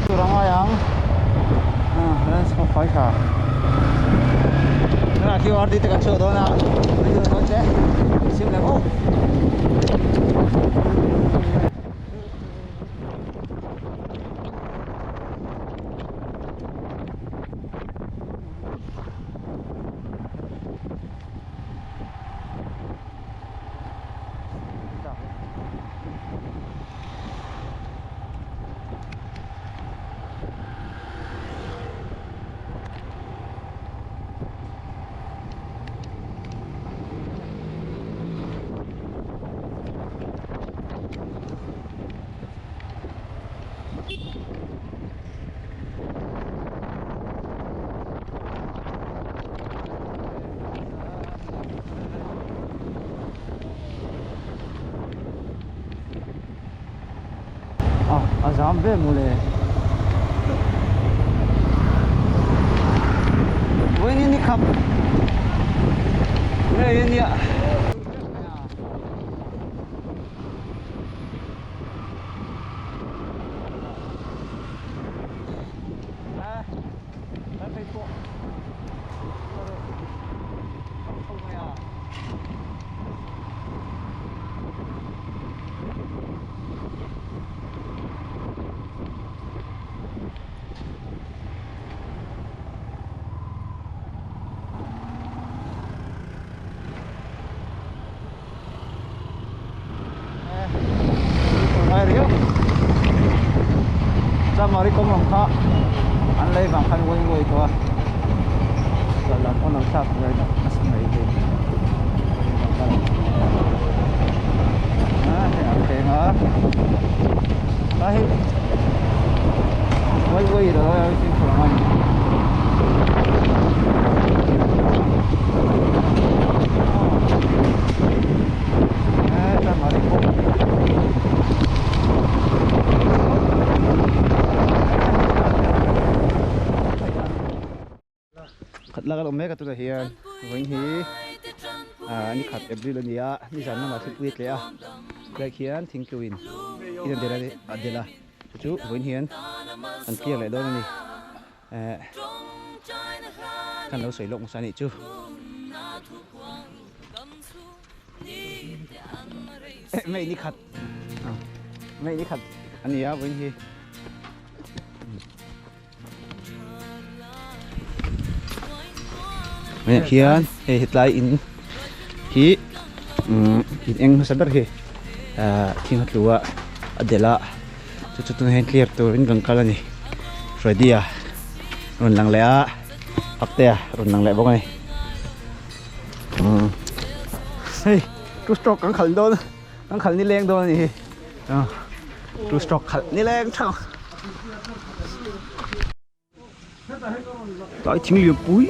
Tur a ngai ang lens pawh fai tha tunah qrd te kan chhuah dawn a video dawn che sim leh aw. A a zam ve mawle. Vawiin ni khap ngei a nia. Chamari kawng lam kha an lei vang khan uai uai tawh a chawlh lam pawn lo thlak ve nasa mai thei a hei an thleng a ta hi uai uai lo a fimkhur ang a ni. Khat lak a awm mek a tunah hian vawiin hi ah ni khat April a ni a nizan lamah thlipui a tleh a tlai khian thingtluin in a delh a delh a chu chu vawiin hian an clear leh dawn a ni. Eh kan lo sawi lawk hmasa anih chu eh mei ni khat mei ni khat a ni a vawiin hi hei hian hei hetlai in hi umm in eng hmasa ber hi ah thing a tlu a a delh a chu chu tunah hian clear turin kan kal a ni Freddy a rawn lang leh a Faktea rawn lang leh bawk a ni umm hei two stroke kan khalh dawn kan khalh nileng dawn a ni hi two stroke khalh nileng thang. Tlai thing lian pui.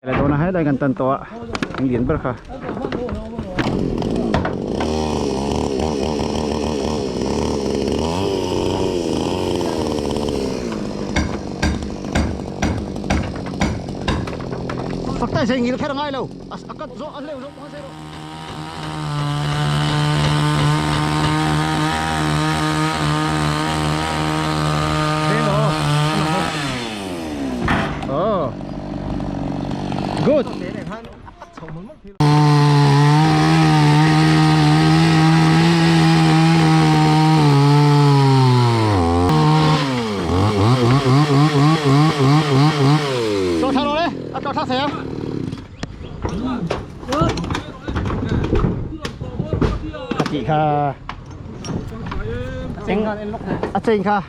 La dawna helai kan tan tawh a eng lian ber kha. Fakta sai ngil kher ngai lo a kat zo a leu zo pawh sai ro. Oh. Good. Cho thang rồi đấy, cho thang xe. A tih kha eng a chain kha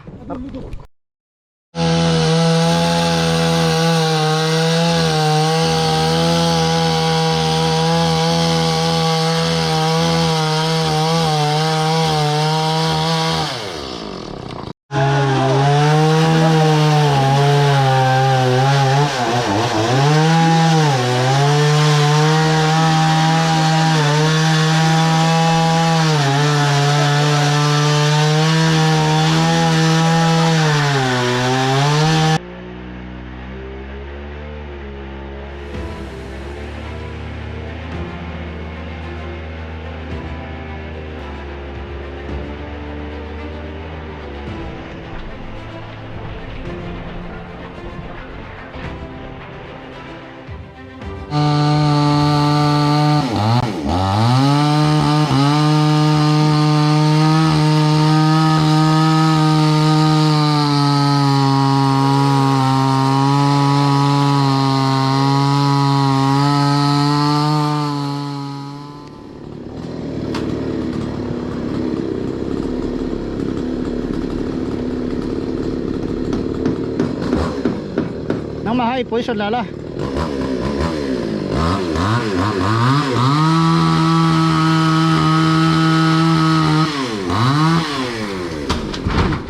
Nangmah hai position la la.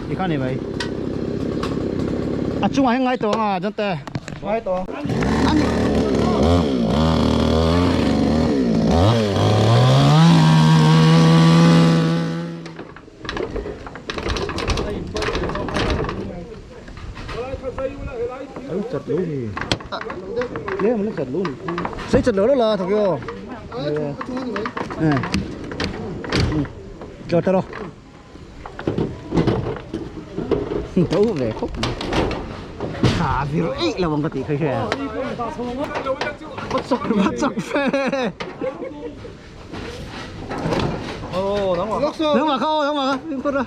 Ti kha ni mai. A chungah hian ngai tawh ang a Jante. Ngai tawh. Ani. Sei chat lo la thok yo. Cho ta lo. Tấu về khúc. Khá vì rồi là bằng cái tí khơi khơi. Bắt chọc bắt chọc phê. Nangmah kha aw nangmah kha fimkhur la.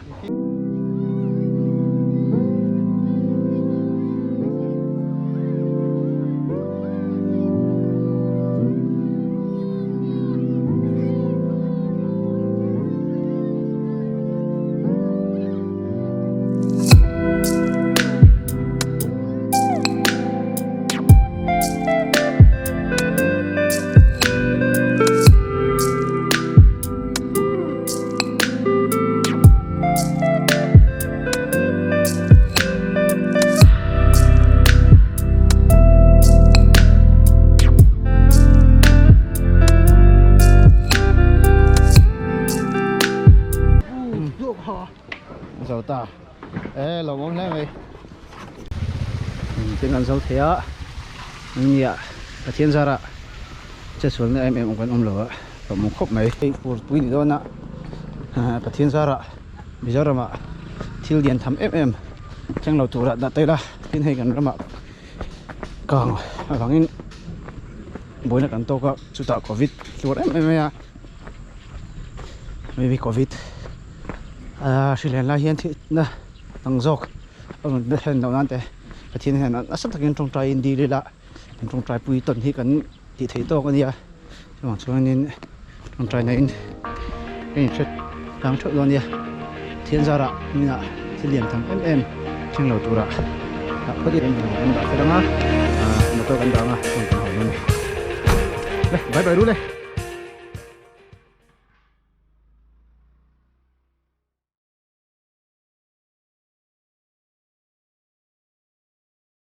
Zo ta e lo awm hle mai tin an zo thei a nia Pathian zarah chetsualna em em kan awm lo a ka hmu khawp mai hei fur pui ni dawn a Pathian zarah Mizoramah thil lian tham em em thleng lo turah dah ta ila tin hei kan ramah kang avangin buaina kan tawk a chutah covid hluar em em mai a maybe covid. Hrilhen lai hian thihna dang zawk a rawn thlen loh nan te Pathian hian nasa takin tawngtaiin dil ila kan tawngtai pui tawn hi kan tih theih tawk a nia chuvang chuanin tawngtaina in ka inhret tlang theuh dawn a nia Pathian zarah hmunah thil lian tham em em thleng lo turah ah phawt ila kan dah fel ang a motor kan dah ang a chuan kan haw dawn a ni. Le bye bye ru le.